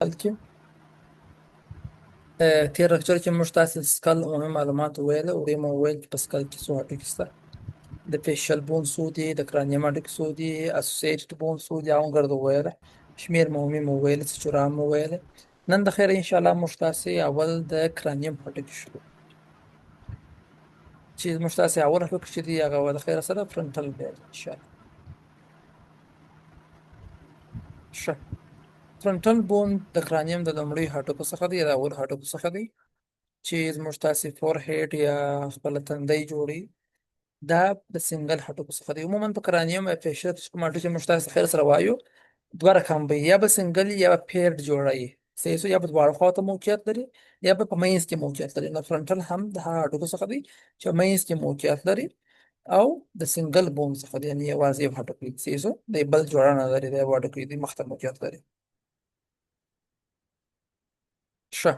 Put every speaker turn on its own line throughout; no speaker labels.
کې تېر لکچر کې موږ تاسو skull عمومي معلومات وویل. وړې مو وویل چې په skull کې څو هډوکي شته، د facial bone څو دي، د cranium هډوکي څو دي، associated bone څو دي، هغه ګرد وویل. شمېر عمومي مو وویل، څه چورام مو وویل. نن د خیره ان شاء الله موږ تاسو اول د cranium هډوکي شروع، چې موږ تاسو اول هډوکي چې دی هغه د خیره سره frontal دی ان شاء الله. ښه، frontal bone د cranium د لومړي هډوکو څخه دی، د اول هډوکو څخه دی چې زموږ تاسې forehead یا خپله تندی جوړي. دا د single هډوکو څخه دی. عموما په cranium یا facial چې کوم هډوکي موږ تاسې خیر سره وایو، دوه رقم به یا به single یا به paired جوړوي. صحیح سو، یا به دواړو خواته موقعیت لري یا به په منځ کې موقعیت لري. نو frontal هم د هغه هډوکو څخه دی چې منځ کې موقعیت لري او د single bone څخه دی، یعنې یوازې یو هډوکی. صحیح سو، د بل جوړه نه لري، د یو هډوکی دی مخته موقعیت لري. ښه،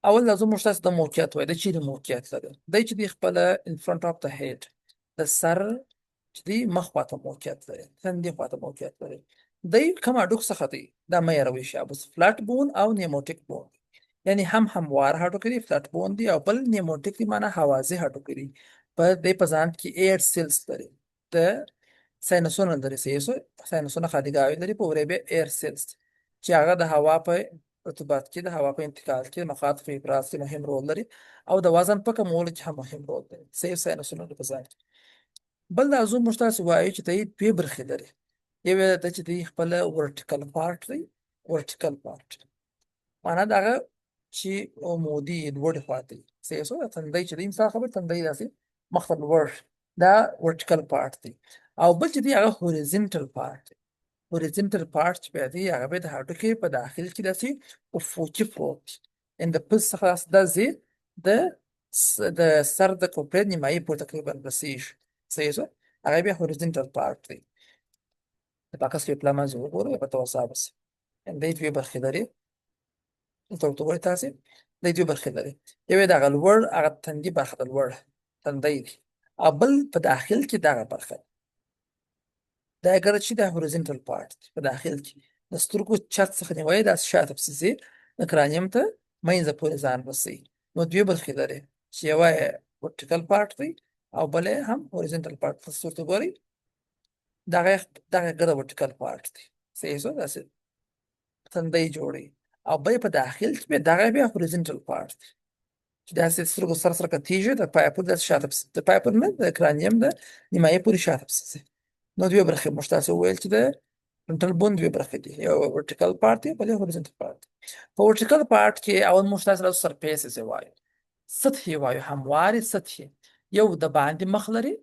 اول لازم موږ تاسو د موقعیت وای، د چیرې موقعیت لري. دی چې دی خپله in front of the head، د سر چې دی مخ خواته موقعیت لري، تندې خواته موقعیت لري. دی کوم هډوک څخه دی دا مه یاروئ شه، بس flat bone او pneumatic bone، یعنی هم هموار هډوکی دی، flat bone دی، او بل pneumatic دی، معنی هوازي هډوکی دی. په دې په ځان کې air cells لري، د sinus ونه لري. صحیح سو، sinus ونه خالیګاوې لري، په ورې بیا air cells چې هغه د هوا په رطوبت کې، د هوا په انتقال کې، مخاط په افراز کې مهم رول لري او د وزن په کمولو کې هم مهم رول لري. صحیح، sinus ونه په ځان کې. بل دا زه موږ تاسو وایو چې دی دوې برخې لري. یو یې ده چې دی خپله vertical part دی. vertical part معنا دغه چې عمودي لوړې خوا ته وي. صحیح سو، تندی چې دی مثال خبر تندی داسې مخ ته لوړ، دا vertical part دی. او بل چې دی هغه horizontal part دی. horizontal part چې بیا دی هغه بیا د هډوکي په داخل کې داسې افقي پروت دی، ان د پوز څخه داسې داسې د سر د کوپړۍ نیمایي پورې تقریبا رسېږي. صحیح سو، هغه بیا horizontal part دی. د باکس کې پلا منځ وګورئ په توسع بس. دی دوې برخې لري، دلته ورته وګورئ تاسې، دی دوې برخې لري. یو یې دغه لوړ هغه تندي برخه ده، لوړ تندی دی، او بل په داخل کې دغه برخه ده. دا ګره چې د horizontal part دی، په داخل کې د سترګو چت څخه نیولې داسې شاته پسې ځي، د cranium ته منځه پورې ځان رسوي. نو دوې برخې لري چې یوه یې vertical part دی او بله یې هم horizontal part. تاسو ورته ګورئ، دغه دغه ګره vertical part دی. صحیح سو، داسې تندی جوړوي، او بل په داخل کې بیا دغه بیا horizontal part دی چې داسې سترګو سره سره کتیږي، د پایه پورې داسې شاته پسې، د پایه پورې نه، د cranium د نیمایي پورې شاته پسې ځي. نو دوې برخې موږ تاسو وویل چې د frontal bone دوې برخې دي، یو vertical part دی، بل horizontal part دی. په vertical part کې اول موږ تاسو له surface یې وایو، سطحې وایو، هموارې سطحې. یو د باندې مخ لري،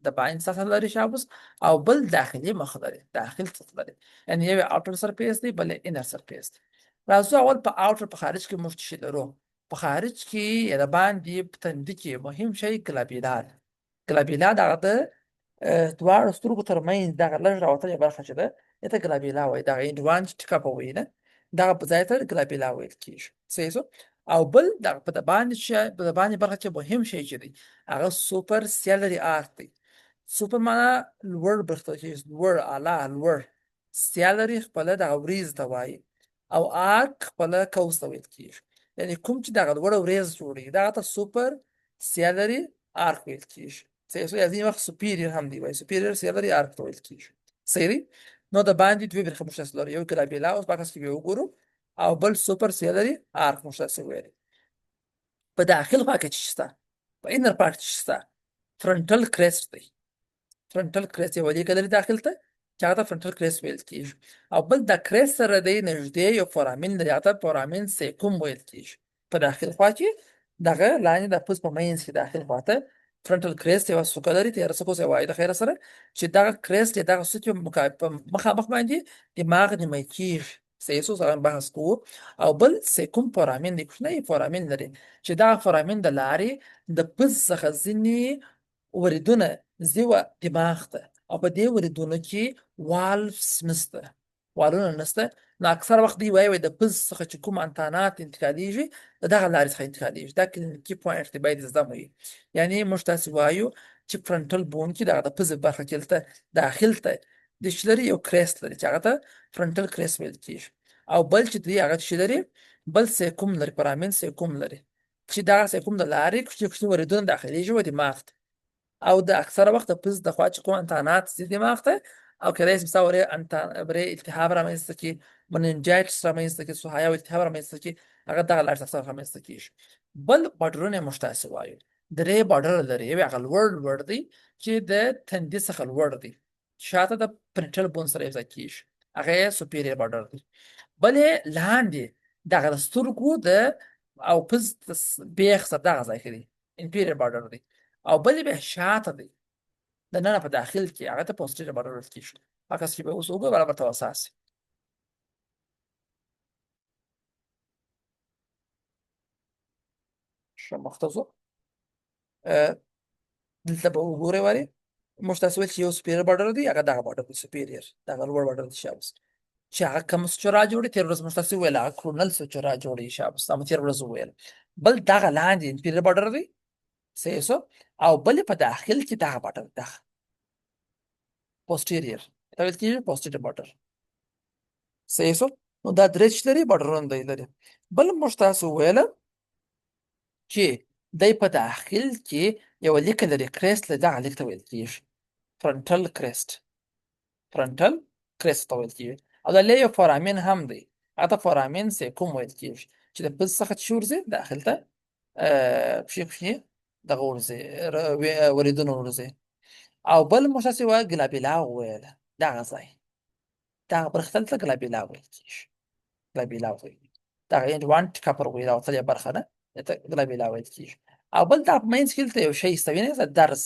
د باندې سطح لري شابس، او بل داخلي مخ لري، داخل سطح لري. یعنی یو outer surface دی، بل inner surface دی. راځو اول په outer، په خارج کې موږ څه لرو؟ په خارج کې یا د باندې په تندي کې مهم شی glabella دی. glabella دغه د دواړو سترګو ترمنځ دغه لږ راوتلې برخه چې ده، دې ته glabella وایي. دغه هندوان چې ټیکه په وایي نه، دغه په ځای ته glabella ویل کېږي. صحیح سو، او بل دغه په د باندې چې په د باندې برخه کې مهم شی چې دی هغه superciliary arch دی. سوپر معنا لوړ برخه ته کېږي، لوړ، اعلی، لوړ. ciliary خپله دغه وریځ ته وایي او arch خپله قوس ته ویل کېږي. یعنی کوم چې دغه لوړه وریځ جوړوي دغه ته superciliary arch ویل کېږي. صحیح سو، یا ځینې وخت superior هم دی وایي، superior ciliary arch ته ویل کېږي. صحیح دی. نو د باندې دوې برخې موږ تاسو لرو، یو glabella اوس په عکس کې به وګورو، او بل superciliary arch موږ تاسو ویل. په داخل خوا کې چې شته، په inner part کې شته، frontal crest دی. frontal crest یو لیکه لري داخل ته چې هغه ته frontal crest ویل کېږي، او بل د crest سره دی نږدې یو foramen لري، هغه ته foramen cecum ویل کېږي. په داخل خوا کې دغه لاندې د پوز په منځ کې داخل خوا ته frontal crest یوه څوکه لري، تیاره څوکه اوس وایي د خیره سره چې دغه crest یا دغه څوکې په مخامخ باندې دماغ نیمه کېږي. صحیح سو، سره بحث کوو. او بل cecum foramen دی، کوچنی foramen لري چې دغه foramen د لارې د پوز څخه ځینې وریدونه ځي و دماغ ته، او په دې وریدونو کې valves نشته، والونه نشته. نو اکثر وخت دی وایي د پوز څخه چې کوم انتانات انتقالیږي د دغه لارې څخه انتقالیږي. دا کلینیکي point دی، باید زده مو وي. یعنی موږ تاسې وایو چې frontal bone کې دغه د پوزې برخه کې دلته داخل ته د چې لري یو crest لري چې هغه ته frontal crest ویل کېږي. او بل چې دی هغه چې لري، بل سیکوم لري، پرامین سیکوم لري، چې دا سیکوم د لارې کوچني کوچني وریدونه داخليږي و دماغ ته. او د اکثره وخت د پوز د خوا چې کوم انتانات ځي دماغ ته، او کله چې مثال ورې انتان ورې التهاب رامنځته کړي، مننجایټس رامنځته کړي، سوحایا او التهاب رامنځته کړي، هغه دغه لارې اکثره رامنځته کېږي. بل بارډرونه موږ تاسې وایو درې بارډر لري. یو هغه لوړ لوړ دی چې د تندي څخه لوړ دی، شاته د پرنټل بون سره یوځای کېږي، هغه یې سپیریر بارډر دی. بل یې لاندې دغه د سترګو د او پز بیخ سره دغه ځای کې دی، انفیریر بارډر دی. او بل یې بیا شاته دی د ننه په داخل کې، هغه ته پوسټیریر بارډر ویل کېږي. هغه چې به اوس وګورئ برابر ته اساس ښه مخته ځو. دلته به وګورئ ورې موږ تاسو ویل چې یو سپیریر بارډر دی، هغه دغه بارډر دی، سپیریر دغه لوړ بارډر دی شابس، چې هغه کوم سچرا جوړي. تېره ورځ موږ تاسو ویل هغه کرونل سچرا جوړي شابس، دا مو تېره ورځ وویل. بل دغه لاندې انفیریر بارډر دی، صحیح سو. او بل په داخل کې دغه بارډر، دغه پوسټیریر ته ویل کېږي پوسټیریر بارډر، صحیح سو. نو دا درې چې لري بارډرونه دی لري. بل موږ تاسو ویل چې دی په داخل کې یوه لیکه لري، crest له دغه لیک ته ویل کېږي frontal crest، frontal crest ته ویل کېږي. او دا یو foramen هم دی، هغه ته foramen cecum ویل کېږي، چې د پوز څخه چې ورځي داخل ته پښې پښې دغه ورځي وریدونه ورځي. او بل موږ تاسې وایو glabella وویله، دغه ځای دغه برخې ته دلته glabella ویل کېږي، glabella ویل دغه اینډ وان ټیکه پر ویل او تلې برخه ده، دته glabella ویل کېږي. او بل دا په منځ کې دلته یو شی شته، وینئ درز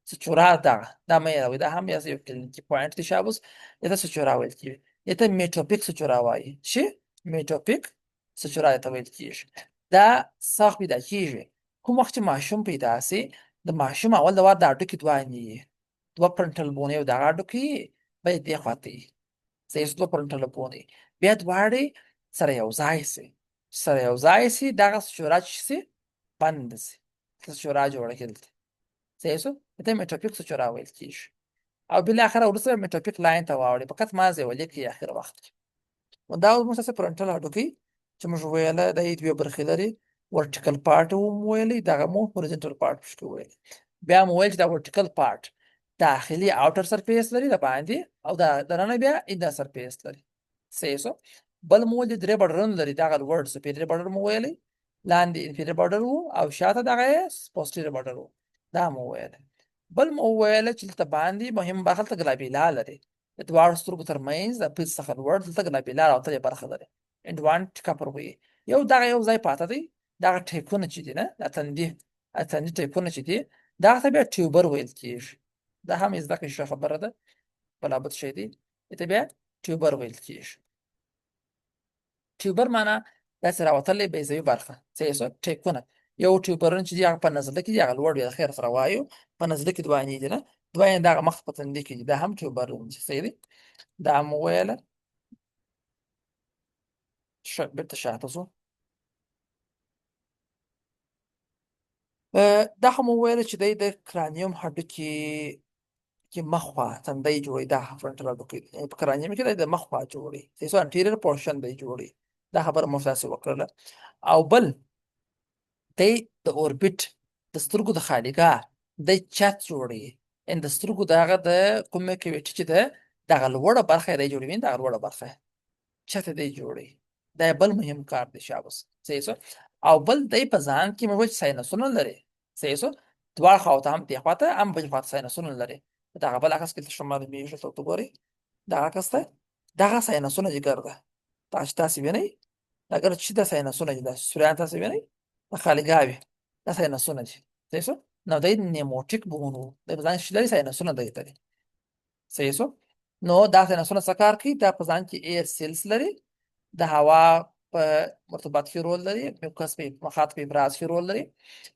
sutura، دغه دا مې راوي، دا هم یو کلینیکي point دی شابوس، دته sutura ویل کېږي. دته metopic sutura وایي، چې metopic sutura ته ویل کېږي. دا څه پیدا کېږي؟ کوم وخت چې ماشوم پیدا سي، د ماشوم اول د وار د هډوکي دوه یې دوه frontal bone، یو دغه هډوکی بل دې خوا ته یي، صحیح، دوه frontal bone بیا دواړې سره یو ځای سي، سره یو ځای سي، دغه sutura چې سي بند سي، sutura جوړه کړي دلته، صحیح سو. ته metopic sutura ویل کېږي. او بالاخره وروسته metopic line ته واوړي، فقط مازې یوه لیکي اخر وخت کې. نو دا اوس موږ تاسو frontal هډوکی چې موږ ویله د دوې برخې لري، vertical part مو ویلی، دغه مو horizontal part پکې ویلی. بیا مو ویل چې دا vertical part داخلي outer surface لري د باندې، او دا دننه بیا inner surface لري، صحیح سو. بل مو ویل درې بارډرونه لري، دغه لوړ superior border مو ویلی، لاندې inferior border وو، او شاته دغه posterior border وو، دا مو ویل. بل مو ویل چې دلته باندې مهم برخه دلته glabella لري، د دواړو سترګو ترمنځ د پوز څخه لوړ دلته glabella راوتلې برخه لري، انډ وان ټیکه پر وي. یو دغه یو ځای پاته دی، دغه ټیکونه چې دي نه، د تندي د تندي ټیکونه چې دي، دغه ته بیا tuber ویل کېږي. دا هم زده کړې ښه خبره ده، بلابد شی دی، دې ته بیا tuber ویل کېږي. tuber معنا داسې راوتلې بیضوي برخه، صحیح سو، ټیکونه. یو tuber چې دی هغه په نزله کې دی، هغه لوړ وي، خیر سره وایو په نزله کې دوه دي نه، دوه یې دغه مخ په تندي کې دي، دا هم tuber دی، صحیح دی. دا مو ویله. ښه بېرته شاته ځو. دا هم وویل چې دی د cranium هډوکي کې مخ خوا تندی جوړوي، دا frontal هډوکی دی، په cranium کې دی د مخ خوا جوړوي، څو anterior portion دی جوړوي، دا خبره موږ تاسې وکړله. او بل دی د orbit د سترګو د خالیګاه دی چت جوړوي، ان د سترګو دغه د کومې cavity چې ده دغه لوړه برخه دی جوړوي، دغه لوړه برخه چت دی جوړوي، دا بل مهم کار دی شابس، صحیح سو. او بل دی په ځان کې موږ sinus ونه لري، صحیح سو، دواړه خواو ته هم دې خوا ته هم بلې خوا ته sinus ونه لري. دغه بل عکس کې ښه معلومېږي، ته وګورئ دغه عکس ته دغه sinus ونه دي ګرده، دا چې تاسې وینئ دا ګرده چې دا sinus ونه دي، دا سوریان تاسې وینئ د خالیګاه وي، دا sinus ونه دي، صحیح سو. نو دی pneumatic bone وو، دی په ځان کې لري sinus ونه دی لري، صحیح سو. نو دا sinus ونه څه کار کوي؟ دا په ځان کې air cells لري، د هوا په مرطوبت کې رول لري، mucus په مخاط په ابراز کې رول لري،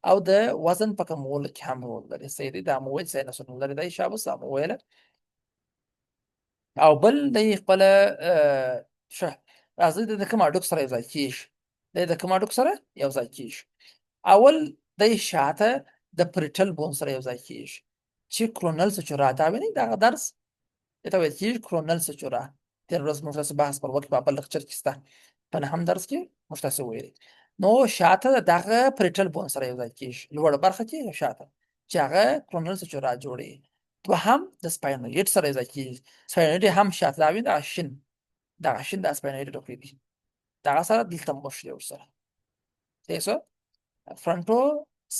او د وزن په کمولو کې هم رول لري، صحیح دی. دا مو ویل sinus ونه لري دی شابه، دا مو ویل. او بل دی خپل ښه راځي د کوم هډوکي سره یو ځای کېږي، دی د کوم هډوکي سره یو ځای کېږي؟ اول دی شاته د parietal bone سره یو ځای کېږي چې coronal sutura، دا وینئ دغه درس دې ته ویل کېږي coronal sutura. تېره ورځ موږ تاسو بحث پر وکړ په بل لکچر کې سته په نهم درس کې موږ تاسو ویلي. نو شاته دغه parietal bone سره یو ځای کېږي، لوړه برخه کې شاته چې هغه coronal suture جوړوي. دوهم د sphenoid سره یو ځای کېږي، sphenoid هم شاته دا ویني، دغه شین، دغه شین د sphenoid ټوکې دي، دغه سره دلته موښ دی ورسره. صحیح شو؟ fronto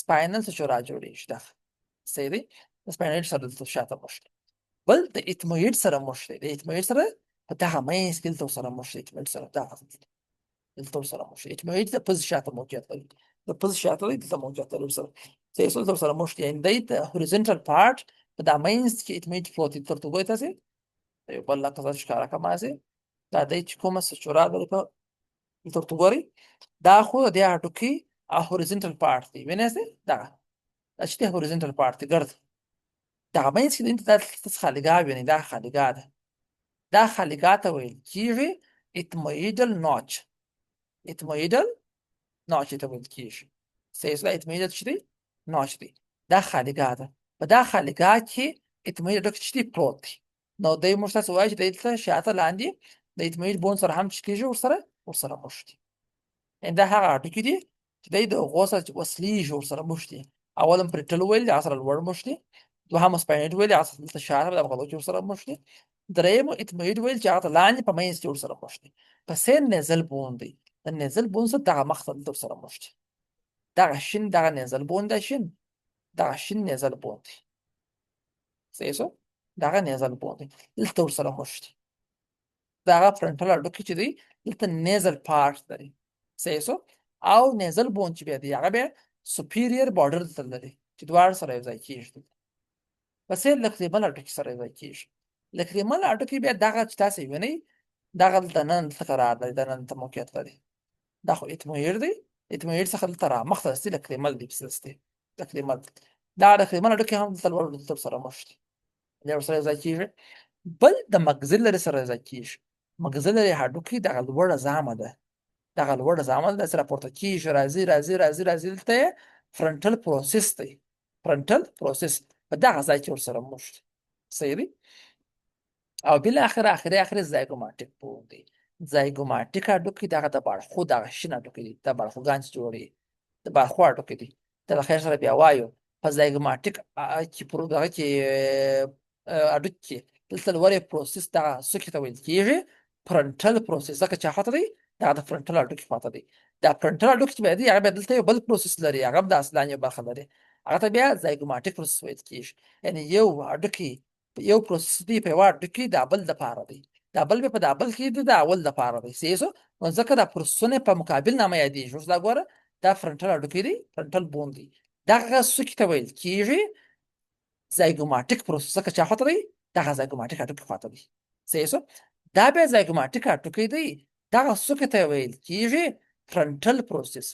spinal suture جوړېږي، دغه صحیح دی. د sphenoid سره دلته شاته موښ دی. بل د ethmoid سره موښ دی، د ethmoid سره په دغه منځ کې دلته سره موښ دی، ethmoid سره دغه دلته سره موښ دی. ethmoid د پزې شاته موقعیت لري، د پزې شاته دی، دلته موقعیت لري سره. صحیح شو؟ دلته سره موښ دی. یعنې دی د horizontal part په دا منځ کې ethmoid پروت دی. تر څو ګورئ تاسې یو بل لکه زه ښکاره کړم هسې دا دی چې کومه suture لري په دلته ورته ګورئ، دا خو د دې هډوکي horizontal part دی، وینئ دغه دا چې دی horizontal part دی ګرد دغه منځ کې دلته تاسو خالیګاه وینئ، دا خالیګاه ده، دا خالیګاه ته ویل کېږي ethmoidal notch، ethmoidal notch ته ویل کېږي. صحیح شوه؟ ethmoidal چې دی notch دی، دا خالیګاه ده. په دا خالیګاه کې ethmoid هډوکی چې دی پروت دی. نو دی موږ تاسو وایي چې دلته شاته لاندې د ethmoid bone سره هم چې کېږي ورسره موښ دي. یعنې دا هغه هډوکي دي چې دی د هغو سره چې وصلېږي ورسره موښ دي. اول هم parietal ویل، هغه سره لوړ موښ دي. دوهم sphenoid ویل، هغه سره دلته شاته په بغلو کې ورسره موښ دي. درېیم ethmoid ویل چې هغه ته لاندې په منځ کې ورسره موښ دي. پسې nasal bone دی، د nasal bone سره دغه مخ ته دلته ورسره موښ دي. دغه شین دغه nasal bone دی، شین دغه شین nasal bone دی. صحیح شو؟ دغه nasal bone دی، دلته ورسره موښ دي. دغه frontal هډوکی چې دی دلته nasal part لري. صحیح شو؟ او nasal bone چې بیا دی هغه بیا superior border دلته لري چې دواړه سره یو ځای کېږي. پسې lacrimal هډوکي سره یو ځای کېږي. lacrimal هډوکي بیا دغه چې تاسې وینئ دغه دلته نن دلته قرار لري، د نن دلته موقعیت لري. دا خو ethmoid دی، ethmoid څخه دلته را مخته دستي lacrimal دی، پسې دستي lacrimal. دا lacrimal هډوکي هم دلته لوړ دلته سره موښ دی، بیا ورسره یو ځای کېږي. بل د maxillary سره یو ځای کېږي. maxillary هډوکي دغه لوړه زامه ده، دغه لوړه زامه ده، داسې راپورته کېږي، راځي راځي راځي راځي، دلته یې frontal process دی، frontal process په دغه ځای کې ورسره موښ دی. صحیح دی؟ او بالاخره اخري اخري zygomatic bone دی. zygomatic هډوکي دغه د باړخو دغه شین هډوکي دي، د باړخوګان چې جوړوي د باړخو هډوکي دي. د خیر سره بیا وایو په zygomatic کې پر دغه کې هډوکي کې دلته لوړې process دغه سوکې ته ویل کېږي frontal process، ځکه چې خواته دی دغه د frontal هډوکي خواته دی. دا frontal هډوکي چې بیا دی هغه بیا دلته یو بل process لري، هغه هم د اصلان یو برخه لري، هغه ته بیا zygomatic process ویل کېږي. یعنې یو هډوکی یو process دی په یوه هډوکي د بل دپاره دی، دا بل بیا په دا بل کې دی د اول دپاره دی. صحیح شو؟ نو ځکه دا process ونه په مقابل نامه یادېږي. اوس دا ګوره دا frontal هډوکی دی، frontal bone دی، دغه سوکې ته ویل کېږي zygomatic process، ځکه چا خواته دی؟ دغه zygomatic هډوکي خواته دی. صحیح شو؟ دا بیا zygomatic هډوکی دی، دغه سوکې ته ویل کېږي frontal process،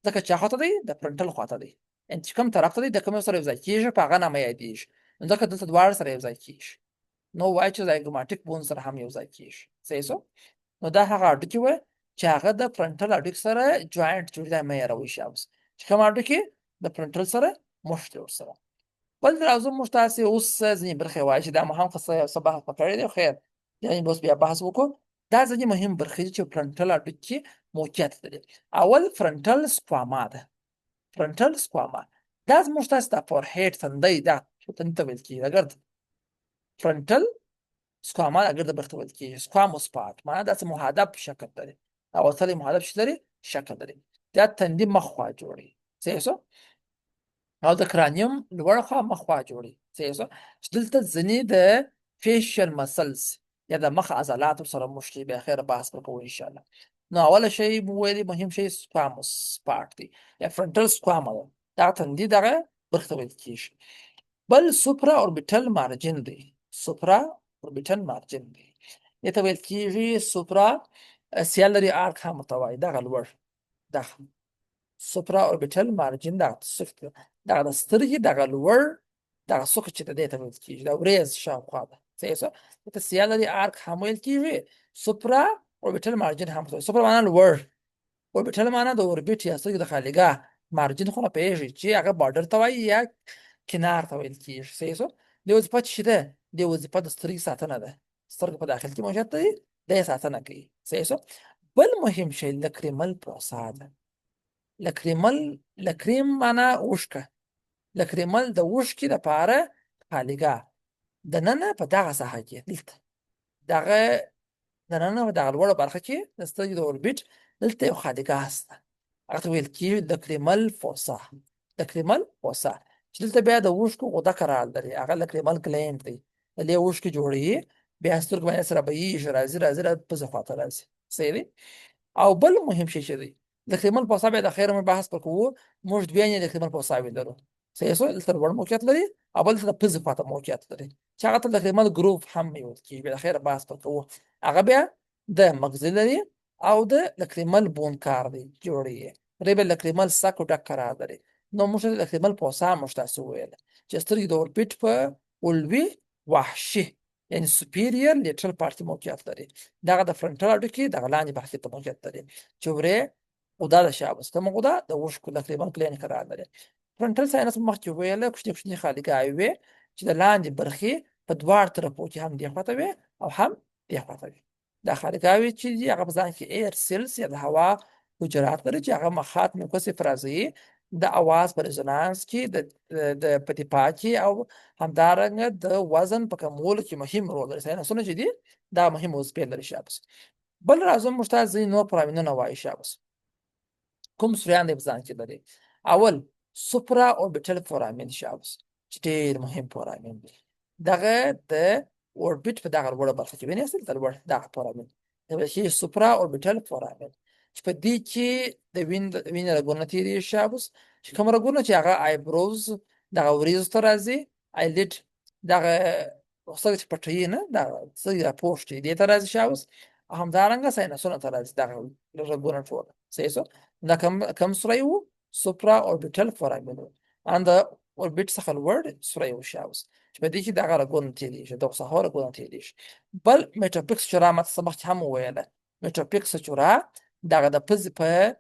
ځکه چا خواته دی؟ د frontal خواته دی. یعنې چې کوم طرف ته دی د کوم سره یو ځای کېږي په هغه نامه یادېږي. نو ځکه دلته دواړه سره یو ځای کېږي، نو وایي چې zygomatic bone سره هم یو ځای کېږي. صحیح شو؟ نو دا هغه هډوکي وه چې هغه د frontal هډوکي سره joint جوړ دی، مه هېروئ شي اوس چې کوم هډوکي د frontal سره موښتي ورسره. بل راځو موږ تاسې اوس ځینې برخې وایي چې دا مو هم څه یو څه بحث په کړی دی، خیر یعنې اوس بیا بحث وکړو. دا ځینې مهم برخې دي چې frontal هډوکي کې موقعیت لري. اول frontal squama ده، frontal squama دا زموږ تاسې د forehead تندی، دا تندي ته ویل کېږي، ګرد frontal squama ګرد برخې ته ویل کېږي. squamous part معنا داسې محدب شکل لري، او وتلی محدب څه لري؟ شکل لري. دا تندي مخ خوا جوړوي. صحیح شو؟ او د cranium لوړه خوا مخ خوا جوړوي. صحیح شو؟ چې دلته ځینې د facial muscles یا د مخ عضلات سره مشکل بیا خیر بحث پر کوو ان شاء الله. نو اوله شی مو ویلي مهم شی squamous part دی یا frontal squama ده، دا تندي دغه برخې ته ویل کېږي. بل supraorbital margin دی، supraorbital margin دی، دې ته ویل کېږي supraciliary arch هم ورته وایي. دغه لوړ دغه supraorbital margin دغه سفت دغه د سترګې دغه لوړ دغه سوکه چې دې ته ویل کېږي، دا ورېځ شاوخوا ده. صحیح شو؟ دې ته ciliary arch هم ویل کېږي، supraorbital margin هم ورته. supra معنا لوړ، orbital معنا د orbit یا سترګې د خالیګاه، margin خو نه پوهېږي چې هغه border ته وایي یا کنار ته ویل کېږي. صحیح شو؟ دې وظیفه چې ده، دې وظیفه د سترګې ساتنه ده. سترګې په داخل کې موجود دی، د ساتنه کوي. صحیح شو. بل مهم شی lacrimal fossa ده. lacrimal، lacrim معنا اوښکه، lacrimal د اوښکې لپاره خالیګاه د ننه په دغه ساحه کې، دلته دغه د ننه په دغه لوړه برخه کې د سترګې د orbit دلته یو خالیګاه شته، هغه ته ویل کېږي lacrimal fossa. lacrimal fossa چې دلته بیا د اوښکو غده قرار لري، هغه lacrimal gland دی، د دې اوښکې جوړوي، بیا سترګو باندې سره بهیږي، راځي راځي راځي پزې خواته راځي. صحیح دی. او بل مهم شی چې دی lacrimal fossa، بیا د خیره موږ بحث پر کوو، موږ دوې نه lacrimal fossa وې لرو. صحیح شو. دلته لوړ موقعیت لري او بل د پزې خواته موقعیت لري چې هغه ته lacrimal groove هم ویل کېږي. بیا د خیره بحث پر کوو. هغه بیا د maxillary او د lacrimal bone کار دی جوړوي، دی بیا lacrimal sac او ډک قرار لري. نو موږ د lacrimal fossa موږ تاسو وویل چې سترګې د orbit په علوي وحشي یعنی superior lateral part کې موقعیت لري، دغه د frontal هډوکي دغه لاندې برخې ته موقعیت لري چې ورې غده د شابس کومه غده د اوښکو lacrimal gland قرار لري. frontal sinus مخکې ویل کوچني کوچني خالیګاوې وې چې د لاندې برخې په دواړو طرفو کې هم دې خواته وې او هم دې خواته وې. دا خالیګاوې چې دي هغه په ځان کې air cells یا د هوا حجرات لري چې هغه مخاط mucus افرازوي، د اواز په resonance کې د په دفاع کې او همدارنګه د وزن په کمولو کې مهم رول لري. sinus ونه چې دي دا مهم وظیفې لري شابس. بل راځم موږ ته ځینې نور foramen ونه وایي شابس، کوم سوریان دی په ځان کې لري. اول supraorbital foramen شابس چې ډېر مهم foramen دی، دغه د orbit په دغه لوړه برخه کې وینئ دلته لوړ دغه foramen د شي supraorbital foramen چې په دې کې د وینې رګونه تېرېږي شابس، چې کوم رګونه چې هغه eyebrows دغه وریځو ته راځي، eyelid دغه سترګې چې پټوي نه دغه سترګې راپوښ دی دې ته راځي شابس، او همدارنګه sinus ونه ته راځي دغه رګونه ټول. صحیح شو. دا کوم سوری و؟ supraorbital foramen و، ان د orbit څخه لوړ سوری و شابس چې په دې کې دغه رګونه تېرېږي، دغه ساحو رګونه تېرېږي. بل metopic suture ما څه مخکې هم وویله، metopic suture دغه د پزې په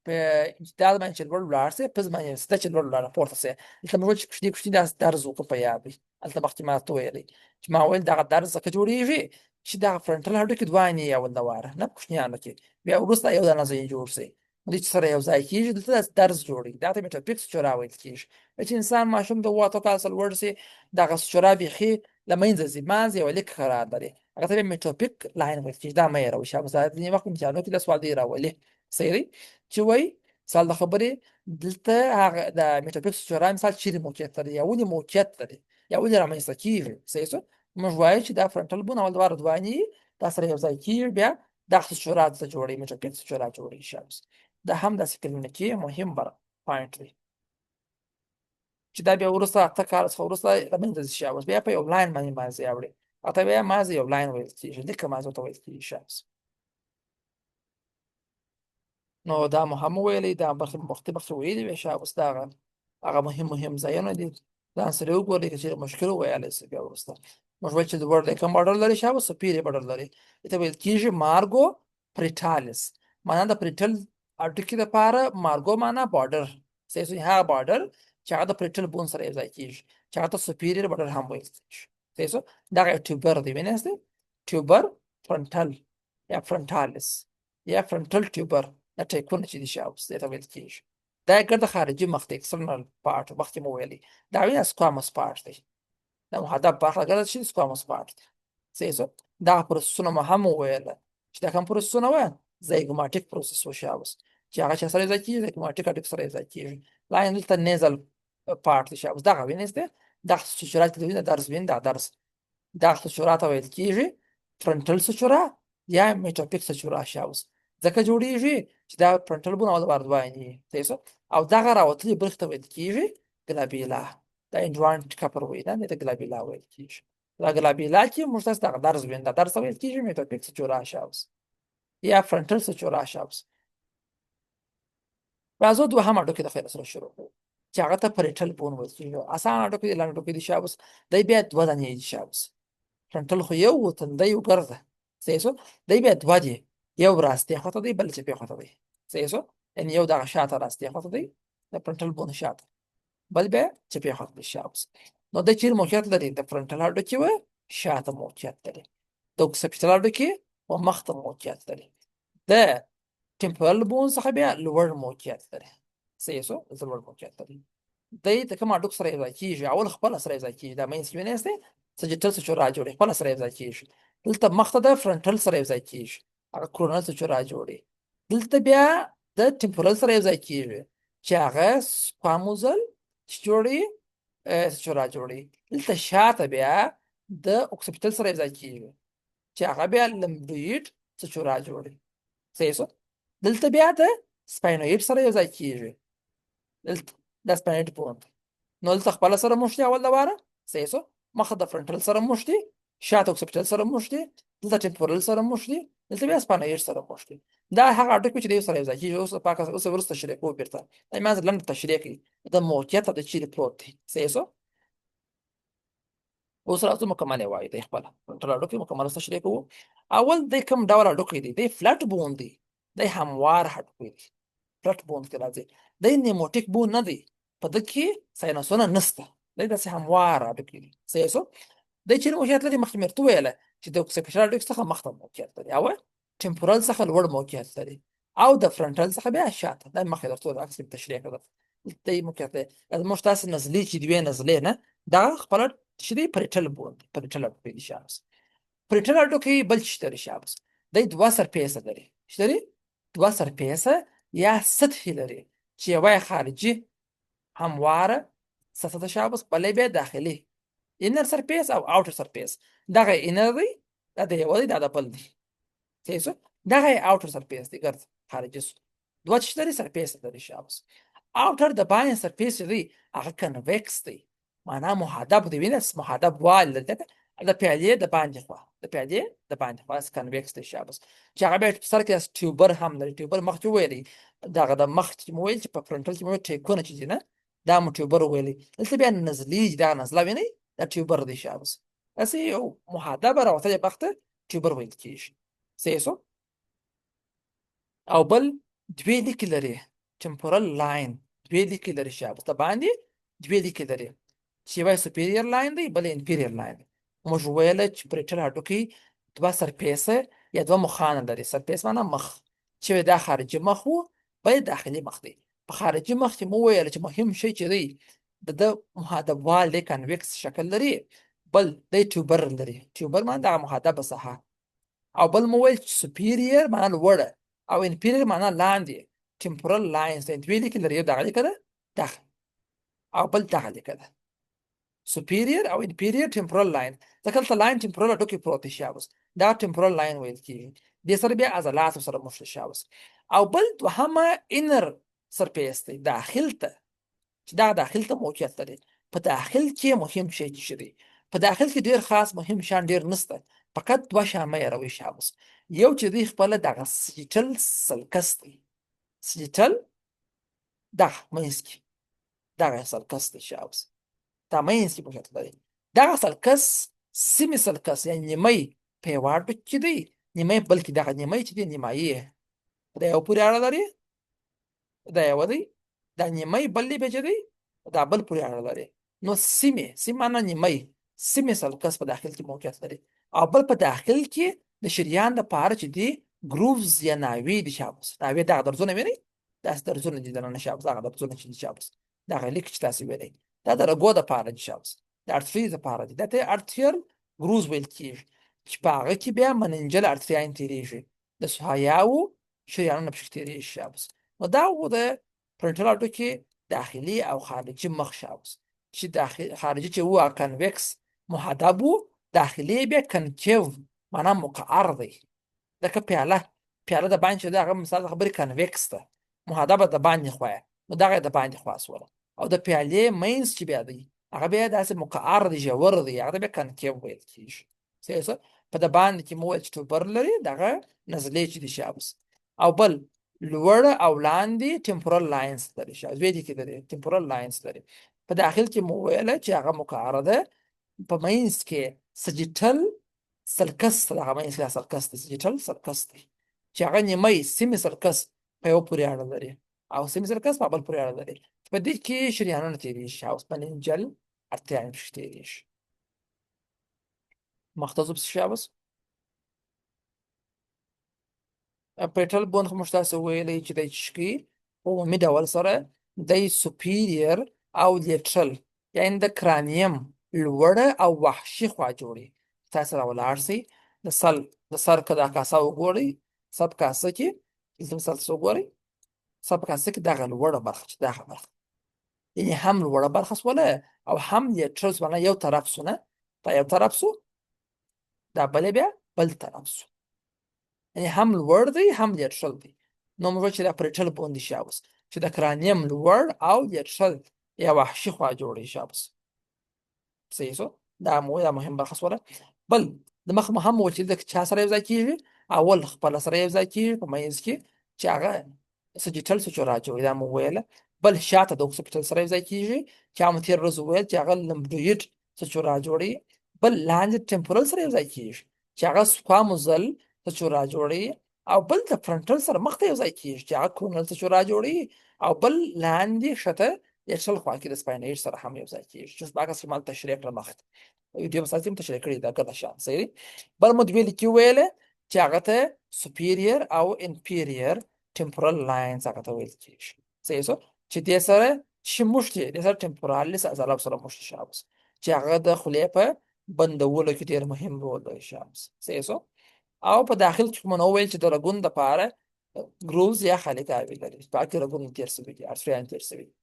په امتداد باندې چې لوړ ولاړ سي، پزې باندې سیده چې لوړ ولاړ پورته سي، دلته موږ چې کوچني کوچني داسې درز وکړو په یاد وي. هلته مخکې ما ته ویلی چې ما ویل دغه درز ځکه جوړېږي چې دغه frontal هډوکي دوه نه اول د واره نه کوچنیانو کې بیا وروسته یو دانه ځای جوړ سي، دې چې سره یو ځای کېږي دلته داسې درز جوړوي، دا ته metopic suture ویل کېږي. چې انسان ماشوم د 7 اتو کال څخه لوړ سي دغه suture بیخي له منځه ځي، منځ یوه لیک قرار لري، هغه ته metopic line ویل کېږي. دا مه هېروئ شابه، ځینې وخت امتحانو کې دا سوال دی راولي. صحیح دی چې وایي مثال د خبرې دلته هغه د metopic suture مثال چیرې موقعیت لري یا ولې موقعیت لري یا ولې رامنځته کېږي. صحیح شو. موږ وایو چې دا frontal bone اول دواړه دواني دا سره یو ځای کېږي، بیا دا suture ته جوړوي، metopic suture جوړوي شابه. دا هم داسې کلینیکي مهم point دی چې دا بیا وروسته 8 کال څخه وروسته له منځه ځي شابه، بیا په یو line باندې مازې اوړي، هغه بیا مازې یو line ویل کېږي، لیکه مازې ورته ویل کېږي شابه. نو دا مو هم وویلې، دا برخې مو مخکې مخکې ویلې وې شابه. دا هغه مهم مهم ځایونه دي، ځان سره وګورئ که چېرې مشکل وویلی سي. بیا وروسته موږ ویل چې د وړ کوم border لري شابه، superior border لري، دې ته ویل کېږي margo parietalis، معنا د parietal هډوکي لپاره margo معنا border، صحیح شو، هغه border چې هغه د parietal bone سره یو ځای کېږي چې هغه ته superior border هم ویل کېږي. صحیح شو. دغه یو tuber دی، وینئ tuber frontal یا frontalis یا frontal tuber، دا ټیکونه چې دي شابه دې ته ویل کېږي. دا یې ګرده خارجي مخ دی، external part مخکې مو ویلی، دا وینه squamous part دی، دا محدب برخه ګرده چې squamous part دی. صحیح شو. دا process ونه مو هم وویله چې دا کوم process ونه وه، zygomatic process و شابه، چې هغه چې سره یو ځای کېږي zygomatic هډوکي سره یو ځای کېږي. لاین دلته nasal part دی شابه، دغه وینئ دغه suture کې وینه درز وینه، دا درز دغه suture ته ویل کېږي frontal suture یا metopic suture شابه، ځکه جوړېږي چې دا frontal bone او د بار دوه. صحیح شو. او دغه راوتلې برخې ته ویل کېږي glabella، دا indwelling copper وایي، دا ته glabella ویل کېږي. دا glabella کې موږ تاسو دغه درز وینو، دا درز ته ویل کېږي metopic suture شابه یا frontal suture شابه. راځو دوهم هډوکي د خیر سره شروع کړو چې هغه ته parietal bone ویل کېږي. اسان هډوکي دی، لنډ هډوکي دی شابه، دی بیا دوه دانې دي شابه. frontal خو یو و، تندی یو ګرځه. صحیح شو. دی بیا دوه دي، یو راستې خواته دی، بل چپې خواته دی. صحیح شو. یعنی یو دغه شاته راستې خواته دی، د frontal bone شاته، بل بیا چپې خواته دی شابه. نو د چیرې موقعیت لري؟ د frontal هډوکي و شاته موقعیت لري. د د occipital هډوکي په مخ ته موقعیت لري. د temporal bone څخه بیا لوړ موقعیت لري. صحیح سو، دلته لوړ موقعیت لري. دی د کوم هډوکي سره یوځای کېږي؟ اول خپله سره یوځای کېږي. دا منځ کې وینئ sagittal suture جوړي، خپله سره یوځای کېږي. دلته مخته د frontal سره یوځای کېږي، هغه coronal suture جوړي. دلته بیا د temporal سره یوځای کېږي چې هغه squamosal چې جوړي، suture جوړي. دلته شاته بیا د occipital سره یوځای کېږي چې هغه بیا lambdoid suture جوړي. صحیح سو. دلته بیا د sphenoid سره یوځای کېږي. دلته د sphenoid bone دی. نو دلته خپله سره موښتي اول د واره. صحیح سو. مخه د frontal سره موښتي، شاته occipital سره موښتي، دلته temporal سره موښتي، دلته بیا sphenoid سره موښتي. دا هغه هډوکي چې د یو سره یوځای کېږي. اوس پاکه اوس وروسته تشریح کوو بېرته. دا ما لنډه تشریح کوي د موقعیت د چیرې پروت دی. صحیح سو. اوس راځو مکمل یې وایو. دی خپله frontal هډوکی مکمل اوس تشریح کوو. اول دی کوم ډول هډوکی دی؟ دی flat bone دی، دی هموار هډوکی دی. flat bone کې راځي. دی pneumatic bone نه دی، په ده کې sinus ونه نشته، دی داسې هموار هډوکی دی. صحیح سو. دی چیرې موقعیت لري؟ مخکې مې درته وویله چې د occipital هډوکي څخه مخته موقعیت لري او temporal څخه لوړ موقعیت لري او د frontal څخه بیا شاته. دا مخکې درته وویل، عکس یې تشریح کړه. دلته یې موقعیت دی. موږ تاسې نزلې چې دوې نزلې نه، دا خپله چې دی parietal bone دی، parietal هډوکی دی شابس. parietal هډوکی بل څه لري شابس؟ دی دوه surface ه لري. څه لري؟ دوه surface ه یا سطحې لري چې یوه یې خارجي همواره سطح ده شابس، بله بیا داخلي inner surface او outer surface. دغه inner دی، دا د یوه دی، دا د بل دی. صحیح سو. دغه یې outer surface دی، ګرد خارجي سو. دوه څه لري؟ surface لري شابس. outer د باندې surface دی، هغه convex دی، معنا محدب دی. وینه محدب وال دی د پیالې د باندې خوا، د پیالې د باندې خوا convex دی شابس، چې هغه بیا په سر کې tuber هم لري. tuber مخکې ویلی، دغه د مخ چې مو ویل چې په frontal کې مو ټیکونه چې دي نه، دا مو tuber ویلی. دلته بیا نزلي، دا نزله وینئ، دا tuber دی شابس. داسې یو محدبه راوتلې بخته tuber ویل کېږي. صحیح سو. او بل دوې لیکې لري، temporal line دوې لیکې لري شابس. د باندې دوې لیکې لري چې یوه superior line دی، بل inferior line دی. موږ ویل چې parietal هډوکی دوه surface ه یا دوه مخانه لري. surface معنا مخ، چې دا خارجي مخ و، بل داخلي مخ دی. په خارجي مخ کې مو ویل چې مهم شی چې دی د ده محدبوال دی، convex شکل لري. بل دی tuber لري، tuber معنا دغه محدبه ساحه. او بل مو ویل چې superior معنا لوړه او inferior معنا لاندې. temporal lines دی، دوې لیکې لري، یو دغه لیکه ده دغه او بل دغه لیکه ده، superior او inferior temporal line. ځکه دلته line temporal هډوکی پروت دی شابس، دا temporal line ویل کېږي. دې سره بیا عضلاتو سره مښل شابس. او بل دوهمه inner surface دی، داخل ته، چې دا داخل ته موقعیت لري. په داخل کې مهم شی چې دی، په داخل کې ډېر خاص مهم شیان ډېر نشته، فقط دوه شیان مه یاروئ شابس. یو چې دی خپله دغه sagittal sulcus دی، sagittal دغه منځ کې دغه sulcus دی شابس، دا منځ کې موقعیت لري. دغه sulcus semi sulcus یعنی نیمه په یوه هډوکي کې دی، نیمه بل کې. دغه نیمه چې دی نیمایي په یو پورې اړه لري، دا یوه دی، دا نیمه بل دی بیا چې دی دا بل پورې اړه لري. نو semi semi معنا نیمه، semi sulcus په داخل کې موقعیت لري. او بل په داخل کې د شریان د پاره چې دی grooves یا ناوې دي شابس. ناوې دغه درزونه وینئ، داسې درزونه دي دننه شابس، دغه درزونه چې دي شابس، دغه لیک چې تاسې وینئ دا د رګو د پاره دي شابس، د artery د پاره دي. دا ته arterial grooves ویل کېږي چې په هغه کې بیا meningeal artery ان تېرېږي، د سحایاوو شریانونه پکې تېرېږي شابس. نو دا و د parietal هډوکي داخلي او خارجي مخ شابس، چې داخلي خارجي چې وو convex محدب وو، داخلي بیا concave معنا مقعر دی. لکه پیاله، پیاله د باندې چې د هغه مثال خبرې convex ده، محدبه د باندې خوا، نو دغه د باندې خوا سوله. او د پیالې منځ چې بیا دی هغه بیا داسې مقعر دی، ژور دی، هغه ته بیا concave ویل کېږي. صحیح سو. په د باندې کې مو ویل چې tuber لري، دغه نزلې چې دي شابس. او بل لوړ او لاندې temporal lines لري شابس، دوې لیکې لري، temporal lines لري. په داخل کې مو ویل چې هغه مقعره ده. په منځ کې sagittal sulcus، هغه منځ کې sulcus دی، sagittal sulcus دی چې هغه نیمه semi sulcus په یو پورې اړه لري او semi sulcus په بل پورې اړه لري. په دې کې شریانونه تېرېږي او meningeal artery پکې تېرېږي. مخته ځو پسې شابس. Parietal bone خو موږ تاسو ویلی چې دی چې په عمومي ډول سره دی superior او lateral، یعنی د cranium لوړه او وحشي خوا جوړي. تاسو را ولاړ شئ د سل د سر که دا کاسه وګورئ، سب کاسه کې دلته مثال تاسو وګورئ، سب کاسه کې دغه لوړه برخه چې دغه برخه، یعنی هم لوړه برخه سوله او هم lateral سوله، یو طرف سونه، دا یو طرف سو، دا بل بیا بل طرف سو، یعنی هم لوړ دی هم lateral دی. نو موږ چې دا parietal bone دی شاوس چې د cranium لوړ او lateral یا وحشي خوا جوړي شاوس. صحیح سو؟ دا مو دا مهم برخه سوله. بل د مخ مو هم و چې د چا سره یو ځای کېږي، اول خپل سره یو ځای کېږي په منځ کې چې هغه sagittal suture جوړي، دا مو ویله. بل شاته د occipital سره یو ځای کېږي چې هغه مو تېره ورځ وویل چې هغه lambdoid suture جوړي. بل لاندې temporal سره یو ځای کېږي چې هغه squamosal suture جوړي، او بل د frontal سره مخته یو ځای کېږي چې هغه coronal suture جوړي، او بل لاندې ښکته lateral خوا کې د spinoid سره هم یو ځای کېږي چې باکس کې مال تشریح کړه مخته ویډیو مساجد هم تشریح کړې ده ګده شان. صحیح. بل مو دوی لیکي ویل چې هغه ته superior او inferior temporal lines هغه ته ویل کېږي. صحیح سو؟ چې دې سره چې مشتي دې سره temporalis عضله سره مشتي شابس چې هغه د خولې په بندولو کې ډېر مهم رول لري شابس. صحیح سو؟ او په داخل کې مونږ وویل چې د رګونو دپاره grooves یا خالیګاوې لري، پاکې رګونه تېر سوي دي، artery یان تېر سوي دي.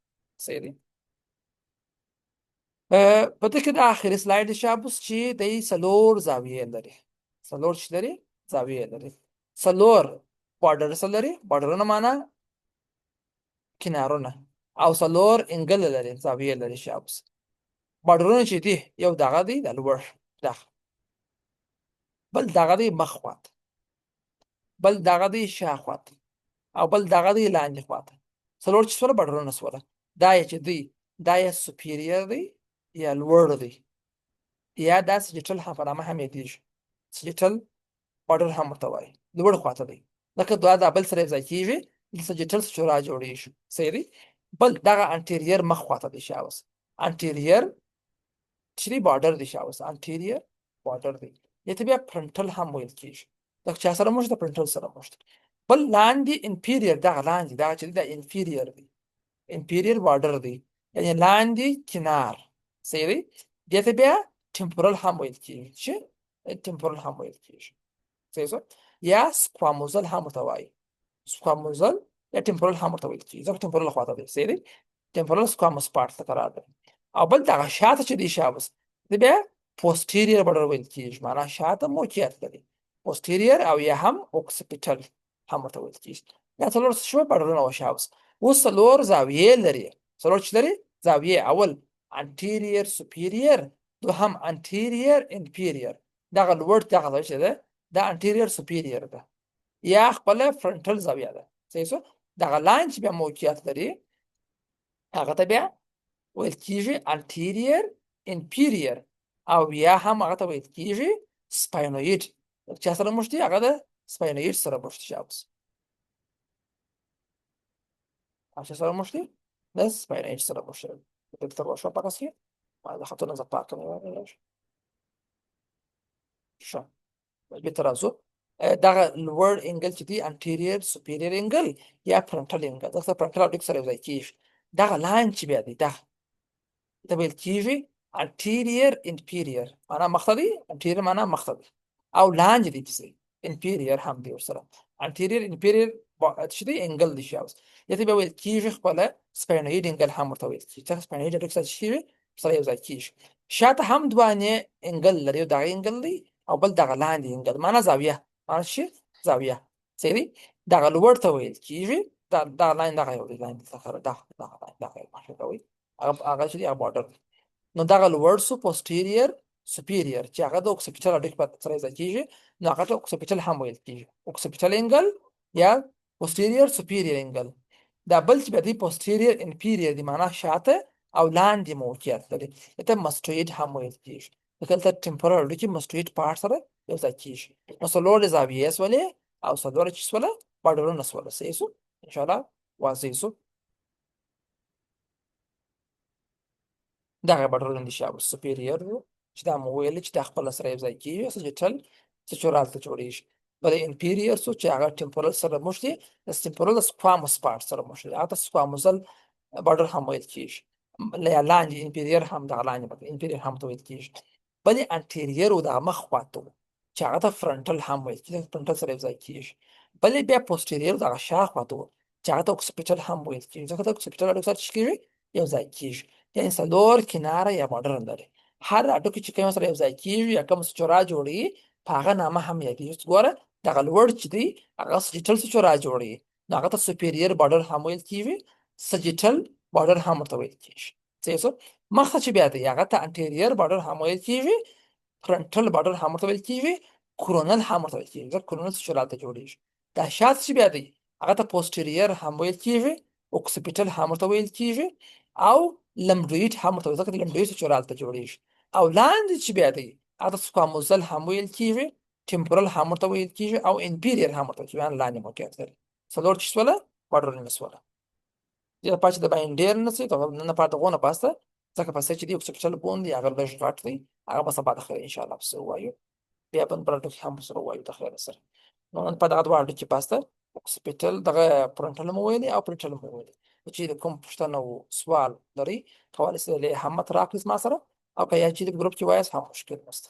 صحیح دی. په دې کې د آخري slide شابوس چې دی څلور زاویې لري، څلور چې لري زاویې لري، څلور border څه لري، border ونه معنا کنارونه، او څلور angle لري، زاویې لري شابوس. border ونه چې دي یو دغه دی د لوړ دغه، بل دغه دی مخ خواته، بل دغه دی شا خواته، او بل دغه دی لاندې خواته. څلور چې سوله border ونه سوله، دا یې چې دی دا یې superior دی یا لوړ دی، یا دا sagittal هم په نامه هم یادېږي، sagittal border هم ورته وایي، لوړ خواته دی، لکه دا دا بل سره یو ځای کېږي، sagittal suture جوړېږي. صحیح دی. بل دغه anterior مخ خواته دی شاوس، anterior چې دی border دی شاوس، anterior border دی، دې ته بیا frontal هم ویل کېږي، دا چا سره موږ د frontal سره موږ. بل لاندې inferior، دغه لاندې دغه چې دا inferior دی، inferior border دی، یعنی لاندې کنار. صحیح دی. دې ته بیا temporal هم ویل کېږي، چې temporal هم ویل کېږي. صحیح سو؟ یا squamosal هم ورته وایي، squamosal یا temporal هم ورته ویل کېږي، ځکه temporal خواته دی. صحیح دی. Temporal squamous part ته قرار دی. او بل دغه شاته چې دی شابس دی بیا posterior border ویل کېږي، معنا شاته موقعیت لري، posterior او یا هم occipital هم ورته ویل کېږي. دا څلور شوه border ونه وشاوس. اوس څلور زاویې لري، څلور چې لري زاویې، اول anterior superior، دوهم anterior inferior، دغه لوړ دغه زاویه چې ده دا anterior superior ده یا خپله frontal زاویه ده. صحیح سو؟ دغه لاین چې بیا موقعیت لري هغه ته بیا ویل کېږي anterior inferior، او یا هم هغه ته ویل کېږي spinoid. چا سره مشتي؟ هغه د spinoid سره مشتي شابس. چا سره مشتي؟ د spinoid سره مشتي. دلته وشو په کس کې ما د خطونه زه پاک کړم. ښه بېرته راځو. دغه لوړ angle چې دی anterior superior angle یا frontal angle، دغه frontal اډیک سره یو ځای کېږي. دغه لاین چې بیا دی دغه ته ویل کېږي anterior inferior، معنا مخته دی، anterior معنا مخته دی او لاندې دی پسې inferior هم دی ورسره، anterior inferior چې دی angle دی شاوس. دې ته بیا ویل کېږي خپله spinoid angle هم ورته ویل کېږي، ځکه spinoid اډیک سره چې سره یو ځای کېږي. شاته هم دوانې angle لري، یو دغه angle دی او بل دغه لاندې angle، معنا زاویه، معنا چې زاویه. صحیح دی. دغه لوړ ته ویل کېږي، دا دغه لاین دغه یو دی لاین څخه دغه دغه لاین دغه یو مخې ته وایي، هغه هغه چې دی هغه border دی. نو دغه لوړ سو posterior superior چې هغه د occipital اډیک په سره ځای کېږي، نو هغه ته occipital هم ویل کېږي، occipital angle یا posterior superior angle. دا بل چې بیا دی posterior inferior دی، معنا شاته او لاندې موقعیت لري، دې ته mastoid هم ویل کېږي، ځکه دلته temporal هډوکي mastoid part سره یو ځای کېږي. نو څلور زاویې سولې او څلور چې سوله border ونه سوله. صحیح سو؟ انشاءالله واضح سو. دغه border ونه دي شابه superior چې دا مو ویل چې دا خپله سره یو ځای کېږي، sagittal suture هلته جوړېږي. بل انفیریر سو چې هغه ټمپورل سره موښتي، د ټمپورل د سکواموس پارت سره موښتي، هغه ته سکواموزل بارډر هم ویل کیږي. یا لاندې انفیریر هم، دغه لاندې انفیریر هم ته ویل کیږي. بل انټیریر او د مخ خواته چې هغه ته فرنټل هم ویل کیږي، فرنټل سره یو ځای کیږي. بل بیا پوسټیریر دغه شا خواته چې هغه ته اوکسیپیټل هم ویل کیږي، ځکه د اوکسیپیټل هډوکي سره څه کیږي؟ یو ځای کیږي. یعنی څلور کناره یا بارډر لري. هر هډوکی چې کوم سره یو ځای کیږي یا کوم suture جوړوي، په هغه نامه هم یادېږي. ګوره، دغه لوړ چې دی هغه sagittal suture جوړوي، نو هغه ته superior border هم ویل کیږي، sagittal border هم ورته ویل کیږي. صحیح شو؟ مخته چې بیا دی هغه ته anterior border هم ویل کیږي، frontal border هم ورته ویل کیږي، coronal هم ورته ویل کیږي، ځکه coronal suture هلته جوړیږي. دا شاته چې بیا دی هغه ته posterior هم ویل کیږي، occipital هم ورته ویل کیږي او lambdoid هم ورته، ځکه د lambdoid suture هلته جوړیږي. او لاندې چې بیا دی هغه ته squamosal هم ویل کیږي، temporal هم ورته ویل کیږي او inferior هم ورته ویل کیږي، لاندې موقعیت لري. څلور چې سوله بارډرونه سوله. دې لپاره چې د باین ډېر نه سي، نن لپاره دغونه بس ده، ځکه پسې چې دی occipital bone دی هغه لږ غټ دی، هغه به سبا د خیر ان شاء الله پسې ووایو، بیا به بل ټکي هم سره ووایو د خیر سره. نو نن په دغه دواړه ټکي بس ده، occipital دغه frontal مو ویلي او parietal مو ویلي. چې د کوم پوښتنه او سوال لرئ، کولی شئ له همت راکړئ زما سره، او که یا چې د ګروپ کې وایاست هم مشکل نشته.